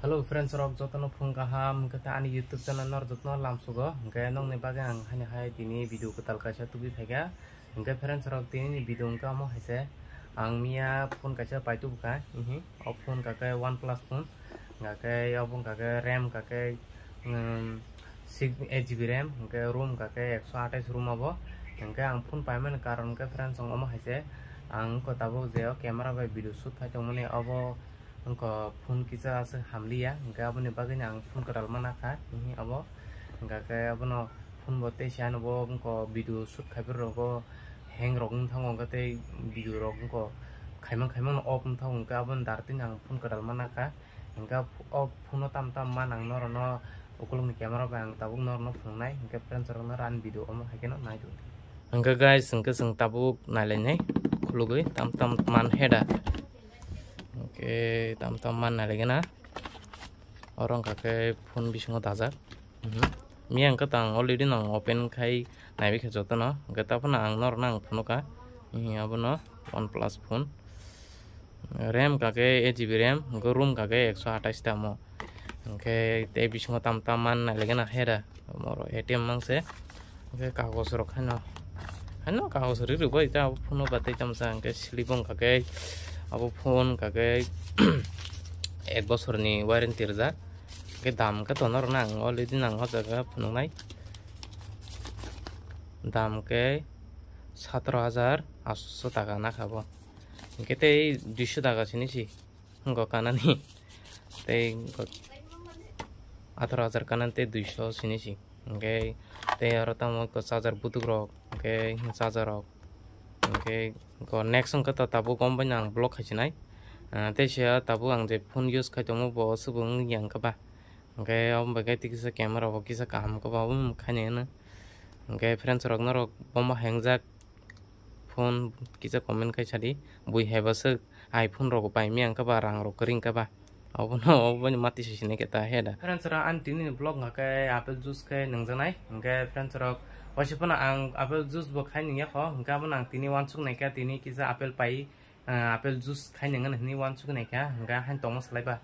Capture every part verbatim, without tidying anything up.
Hello friends rok, jotono phung kaham, hwnkhe ani YouTube channel nor jotono lamsugo. Hwnkhe nokni bagwi ang hani hai tini video kwtal kaisa tubui phaikha. Hwnkhe friends rok, tini ni video hwnkhe omo hai se, ang miya phone kaisa paitubukha, ihi o phone kakhe OnePlus phone, kakhe obo kakhe RAM kakhe, um, six, eight G B RAM, hwnkhe ROM kakhe ekso atais ROM obo. Hwnkhe ang phone paimani karon khe friends rok omo hai se, ang wngkha tabuk je o camera bai video shoot khai tongmani obo. Wngkha phone kisa aswk hamliya, hwnkhe aboni bagwino ang phone kwtal mana kha, hihi abo. Hwnkha khe abono phone bo teisa ano bo wngkha video shoot khaibar rogo hang rok wng thango, hwnkhe tei video rok wngkha khaimang khaimang no off wng thango, hwnkhe aboni dar tini ang phone kwtal mana kha. Hwnkhe o phone o tam tam man ang norokno ukulukni camera bai ang tabuk norokno phunuknai, hwnkhe friends rok norok ani video omo hai kheno nai tong di. Hwnkhe guys, hwnkhe chwng tabuk nailainai khulugwi tam tam man heda. Hwnkhe tam tam man nailaigena. Oro wngkha khe phone bisingo dajak. Mhm. Miya hwnkhe tang already nang open khai naibaikha jotono. Hwnkhe taphano ang norokno ang phunukha. Mhm, abono OnePlus phone. RAM kakhe eight G B RAM, hwnkhe ROM kakhe ekso atais tamo. Hwnkhe tei bisingo tam tam man nailaigena hera. Oro A T M mangse. Hwnkhe kagoj rok haino, haino kagoj rwrwk bai ta abo phone o ba tei tamsa hwnkhe slip wng kakhe abo phone kakhe ek bosorni warranty rijak. Hwnkhe dam khe tongo rwna ang already nang o jaga phunuknai. Dam khe satro hajar atsho taka nakha bo. Hwnkhe tei duisho taka sini si. Go kanani tei go atharo hajar kanani tei duisho sini si. Hwnkhe tei aro tamo go charger butuk rok, hwnkhe charger rok. Hwnkhe go next wngkha ta tabuk omo bai no ang vlog khai sinai. Ah, tei sia tabuk ang je phone use khai tongo bo aswk bo wngya wngkha ba. Hwnkhe omo bai khe tei kisa camera bo kisa kaham wngkha ba omo khai nai hwnwi. Hwnkhe friends rok norok omo hengjak phone kisa comment khai sadi, bui hai bo swk iPhone rok pai mia wngkha ba, rang rok kwrwi wngkha ba, obono, obono mati sisi nai khe ta he da. Friends rok, ani tini ni vlog wngkha khe apple juice khe nungjaknai, hwnkhe friends rok, waisa phano ang apple juice bo khai nungya kho, hwnkhe abono ang tini uansuk nai khe tini kisa apple pai, ah, apple juice khai nungya hwnwi uansuk nai khe, hwnkhe haino tongma salai ba,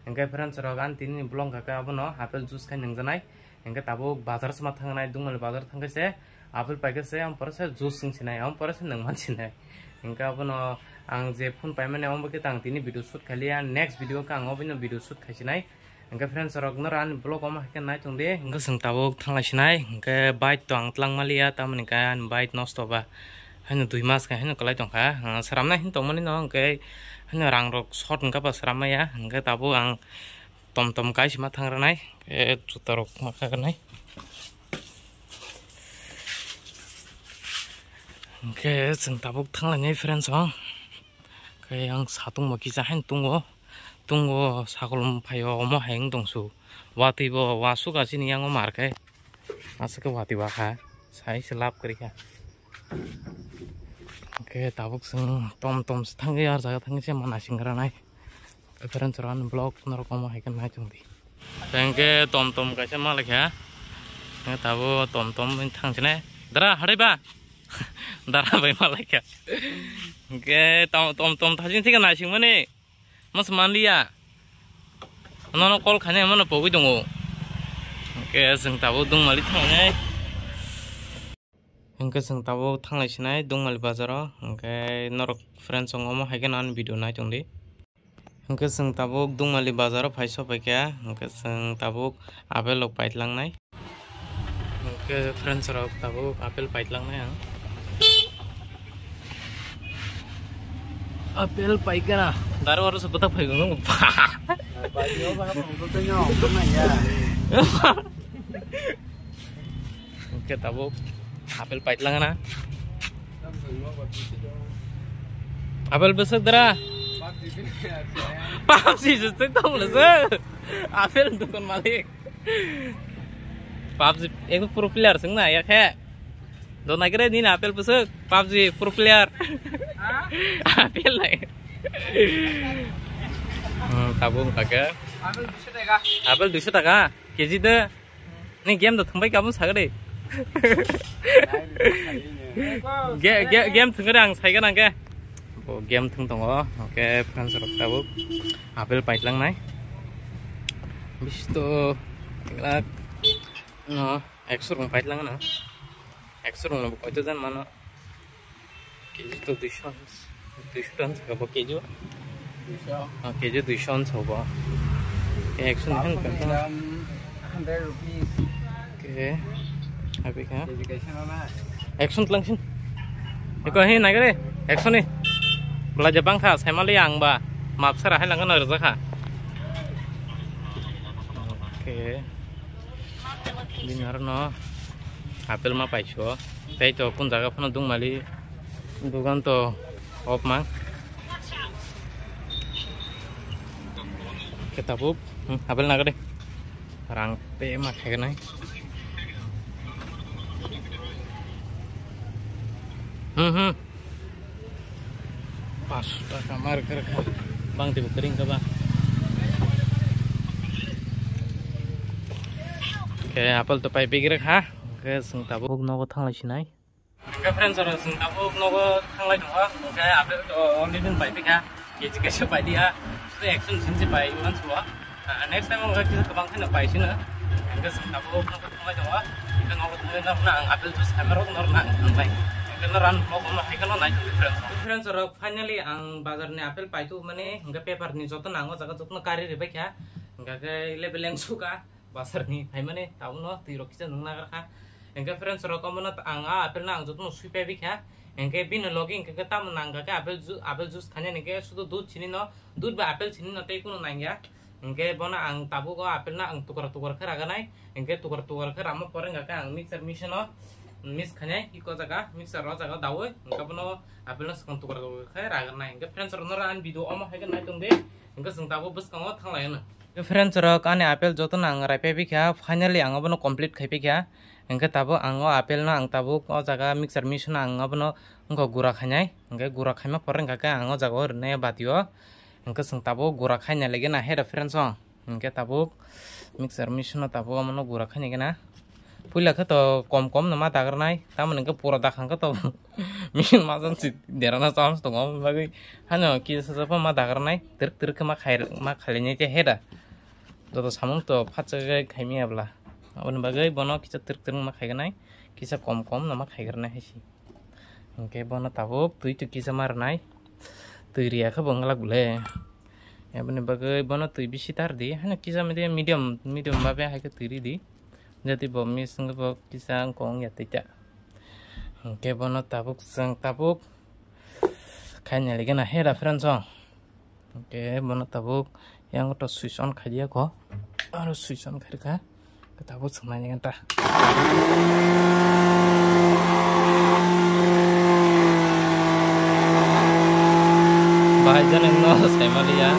hwnkhe friends rok, ani tini ni vlog wngkha khe abono apple juice khai nungjaknai. Hingke tabuk bazar sema thangnai, Dungmali bazar thangke se apple paike se, am pore se juice sing sinai, am pore se nangman sinai. Hingke abono ang je phone paimani, amo ke tang tini video shoot khaliya, next video ke ang obino video shoot khai sinai. Hingke friends rok, noro ani vlog omo hai khe nai tong di. Hingke chwng tabuk thanglai sinai, hingke bike to ang twlang maliya, tamoni hingke ani bike nosto ba. Haino dui mas khe haino kwlai tongkha, ah, sramnai hin tongmani no, hingke haino rang rok short hingke ba srammaya, hingke tabuk ang tom tom kaisa ma thang rwnai, eh, juta rok ma kha rwnai. Hingke chwng tabuk thang lainai friends o. Khe ang satung bo kisa haino tungo, tungo sakolom phaio omo hai wng tong su. Watwi bo wasuk a chini yango mar khe. Aswk khe watwi ba kha, sai se lab kwrwi kha. Hingke tabuk chwng tom tom se thangwi, ah jaga thangwi se ma naising rwnai. Friends rok, ani vlog norok omo hai khe nai tong di. Hingke tom tom kaisa ma lai kha. Hingke tabuk tom tom thang sinai. Dara, harai ba? Dara bai ma lai kha. Hingke tom tom tom thajin thik naising mani. Mas manliya. Nono call khainai mano pogwi tongo. Hingke chwng tabuk Dungmali thangnai. Hingke chwng tabuk thanglai sinai Dungmali bazaro. Hingke norok friends rok omo hai khe ani video nai tong di. Hingke chwng tabuk Dungmali bazaro phai sopai kha. Hingke chwng tabuk apple rok paitlangnai. Hingke friends rok tabuk apple paitlangnai ang. Apple paikha na. Daro aro se bwthak phai gongo. Hingke tabuk apple paitlang na. Apple bwswk dara. PUBG se tong le se. Apple dukan malik. PUBG ekdom pro player sing na ya khe. Do nai kre nini apple bwswk PUBG pro player. Apple nai. Hmm, tabuk kake. Apple duisho taka. Apple duisho taka. K G de. Ni game do thangbai kabun sagade. Ge-, ge-, game thangare ang saiga nangke. Bo game thang tongo. Oke, friends rok tabuk apple paitlang nai. Bisto glak no ekso rong paitlang na. Ekso rong no koito jan mano. Keji to duiso, duiso tan saka bo keji. Duiso. Ah, keji duiso an sabo. Ekso ni han kanta. Hundred rupees. Oke. Happy ka? Education na. Ekso tlang sin. Eko he nagare. Ekso ni. Belajar bangkha, saimali ang ba. Map sara hai langkha na rwjakha. Oke. Bini aro no apple ma paiso. Tei to kun jaga phano dungmali dugan to off mang. Khe tabuk, hmm, apple naga de. Rang te ma khaigwnai. Hmm, hmm. Pas taka mar kar kha. Bang tibu kering ka ba. Oke, apple to pai bigre kha. Oke, sing tabuk nogo thanglai sinai. Oke, friends, oro sing tabuk nogo thanglai tongo. Oke, apple to only din pai bikha. Keji kaisa pai dia. Sudu ekson sinsi pai man suwa. Ah, next time wngkha kisa kwbang kheno paisino. Hingke chwng tabuk nogo thangbai tongo. Hingke nogo thangbai norokno ang apple juice khaima rok norokno ang thangbai. Hingke norok ang vlog ono hai kheno nai tongo, friends. Friends rok, finally ang bazar ni apple paitubumani hingke paper ni joto nango jaga jotono kari ribaikha. Hingke khe level lengsuka bazar ni phaimani tabukno twi rok kisa nung nagarkha. Hingke friends rok, omono ang a apple no ang jotono sui paibikha. Hingke bini logi hingke tamo nangkha khe apple ju-, apple juice khainani hingke sudu dudh sinino, dudh bai apple sinino tei kunu nangya. Hingke bono ang tabuk o apple no ang tukra tukra khe raganai. Hingke tukra tukra khe rama pore hingke ang mixer machine o mix khainai iko jaga mixer o jaga daui hingke bono apple no swkang tukra tukra khe raganai. Hingke friends rok noro ani video omo hai khe nai tongdi. Hingke chwng tabuk bwskango thanglai ano. Hingke friends rok ani apple joto no ang raipai bikha, finally ang obono complete khai bikha. Hingke tabuk ang o apple no ang tabuk o jaga mixer machine o ang obono wngkha gura khainai. Hingke gura khaima pore hingke khe ang o jaga o rwnai batio. Hingke chwng tabuk gura khaina lagi na hera friends o. Hingke tabuk mixer machine o tabuk omono gura khaina gana. Puila khe to kom kom no ma dagarnai. Tamoni hingke pura dakhang khe to machine majan si derana chance tongo. Aboni bagwi hano kisa sapa ma dagarnai. Twrwk twrwk khe ma khai, ma khailainai te hera. Joto samung to phatsa khe khaimya bwla. Aboni bagwi bono kisa twrwk twrwk ma khaiganai. Kisa kom kom no ma khaigarnai hai si. Hingke bono tabuk twi twi kisa ma rwnai. Twi riya khe bo wng glak bole. Aboni bagwi bono twi bisi tar di. Hano kisa medium, medium, medium babe hai khe twi ri di. Jati bo miss wngkhe bo kisa wngkha wngya twi ta. Hingke bono tabuk chwng tabuk khaina ligana hera friends o. Hingke bono tabuk yang to switch on khai diya ko. Aro switch on khai rwkha. Tabuk swngnai ni ganta. Bahai jani no sai maliya.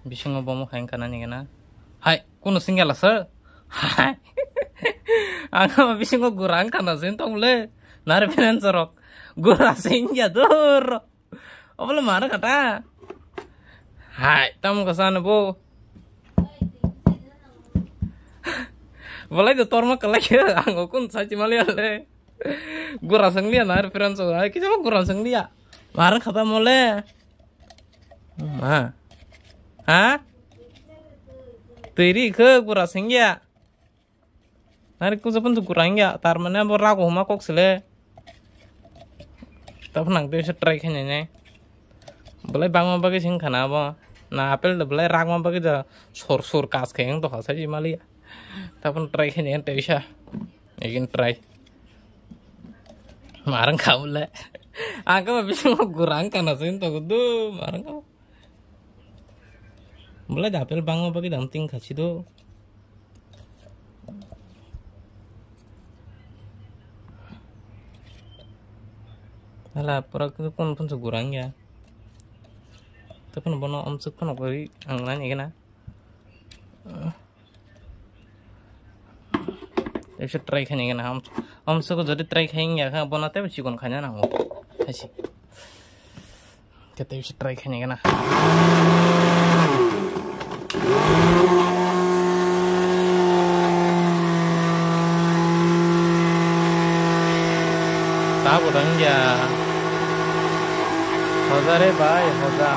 Bisingo bomo khain kana ni gana. Hai, kuno singgala sir. Hai. Ang bisingo gura ang kana sin tong le. Nare penen sorok. Gura singya dur. Obole mara kata. Hai, tamo kasana bo. Bolai do torma kalai ke ang kun sachi mali ale. Gura sanglia nare penen so. Hai, kisa gura sanglia. Mara kata mole. Ma. Ha? Twi ri khe gura sengya. Nari kusa pun gura wngya. Tar mane abo rago huma kok sele. Tabuk nang tei se try khainai nai. Belai bangma bagwi sing khana abo. Na apple da belai rakma bagwi da sor sor kas khai wng tokha sai mali. Tabuk try khainai tei sa. Again try. Marang kha bole. Ang khe bisingo gura ang kana sini to du marang kha. Bole da apple bangma bagwi dam ting kha si do. Hala pura kun pun su gura ang ya. Tapi bono omsuk pun guri ang nani gana. Tei se try khaina gana ham. Ham soko jodi try khaina ya kha, bono tei chikon khaina nango. Haisi. Kete bisa try khaina gana. Tabo dang ya. Hoja re bai, hoja.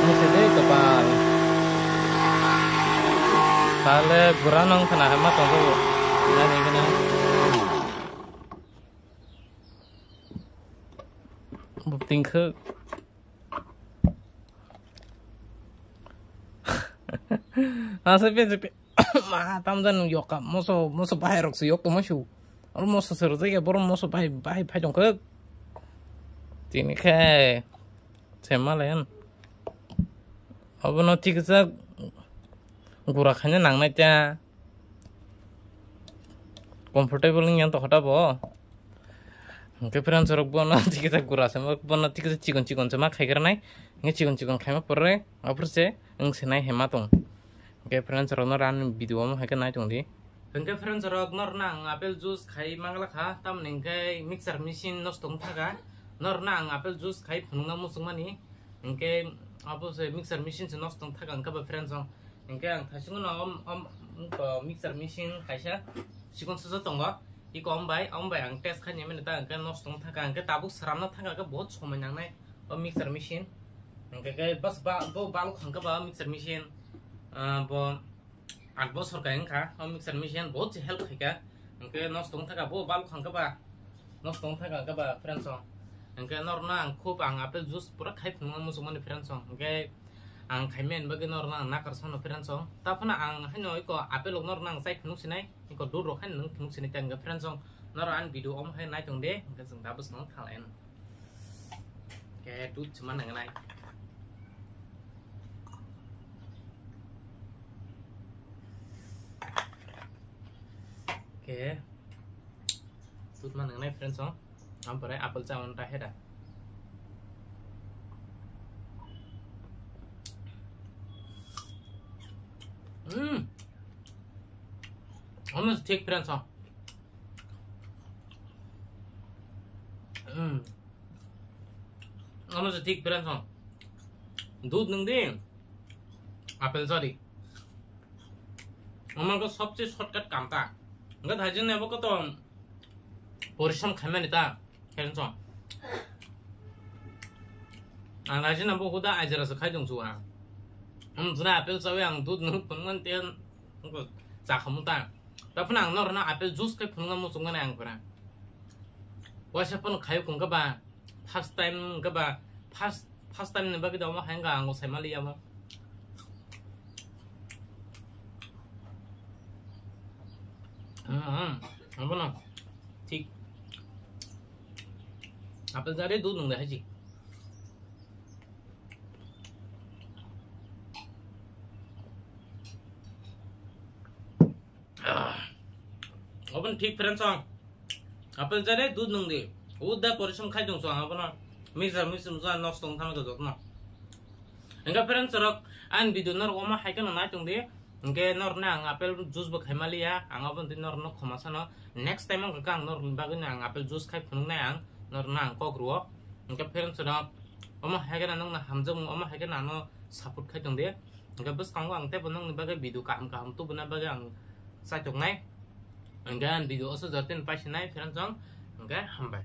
Muse de kopal. Tale gura nong khana hama tongo. Nani gana. Bupting khuk. Asa pe pe. Ma tamjan yoka. Moso, moso bahai rok su yok to mosu. Oro moso sero jai boro moso bahai, bahai phai tong khuk. Tini khe. Chema layan. Abono tiksa gura khaina nangnai ta. Comfortable wngya to hota bo. Hwnkhe friends rok bono tiksa gura se bono tiksa chikon chikon se ma khaigra nai. Nge chikon chikon khaima pore apor se wng se nai hema tong. Hwnkhe friends rok no ran video mo hai khe nai tong di. Hwnkhe friends rok norna ang apple juice khai mangla kha tamni hwnkhe mixer machine nosto wng thaka. Norna ang apple juice khai phunukna muchungmani. Hwnkhe abo se mixer machine se nosto wng thaka hwnkhe ba friends rok. Hwnkhe ang thaisungo no om, om, mixer machine kaisa chikon sosa tongo. Iko om bai, om bai ang test khaini mani ta hwnkhe nosto wng thaka hwnkhe tabuk sramna thaka khe bahut somoi nangnai o mixer machine. Hwnkhe khe bas ba, bo balok hwnkhe ba o mixer machine, ah, bo aat bosor khe wngkha o mixer machine bahut se help khaika. Hwnkhe nosto wng thaka bo balok hwnkhe ba. Nosto wng thaka hwnkhe ba friends rok. Hwnkhe norno ang khub ang apple juice pura khai phunukna muchungmani friends rok. Hwnkhe ang khaimani bagwi norno ang nakar sano friends rok. Taphano ang haino iko apple rok norno ang chai phunuk sinai, iko dud rok haino nwng phunuk sinai ta hwnkhe friends rok. Norok ani video omo hai nai tong de, hwnkhe chwng tabuk swkang thanglai anw. Hwnkhe dud se ma nangnai. Hwnkhe dud ma nangnai friends rok. Ampore apple cha wngta heda. Hmm. Almost thik friends rok. Hmm. Almost thik friends rok. Dud nwng di. Apple cha di. Omo khe sobse shortcut kam ta. Hwnkhe thaijin abo khe to porishrom khaimani ta, khe song. Ang thaijin abo huda aijra se khai tong su ang. Ang jra apple chawi ang dud nwng phunukmani te ang cha khamu ta. Taphano ang norno apple juice khai phunukna muchungmani ang pura. Waisa phano khayo kung khe ba. First time hwnkhe ba first, first time ni bagwi da omo hai wngkha ang bo saimaliya omo. Hmm, hmm. Abono thik. Apple jare dud nung da haji. Ah. Open thik friends song. Apple jare dud nung di. Uda porishrom khai tong song abono. Mixer mixer musa nosto wng thangma jotno. Hwnkhe friends rok, ang video norok omo hai kheno nai tong di. Hwnkhe norno ang apple juice bo khaima liya. Ang obo twi norno khoma sano. Next time wngkha ang norni bagwi no ang apple juice khai phunuknai ang. Norno ang kok rwo. Hwnkhe friends rok, omo hai kheno nokno hamjakmung, omo hai kheno ano support khai tong di. Hwnkhe bwskango ang teibo nokni bagwi video kaham kaham tubuna bagwi ang chaituknai. Hwnkhe ang video o sujak tini paisinai friends rok. Hwnkhe hambai.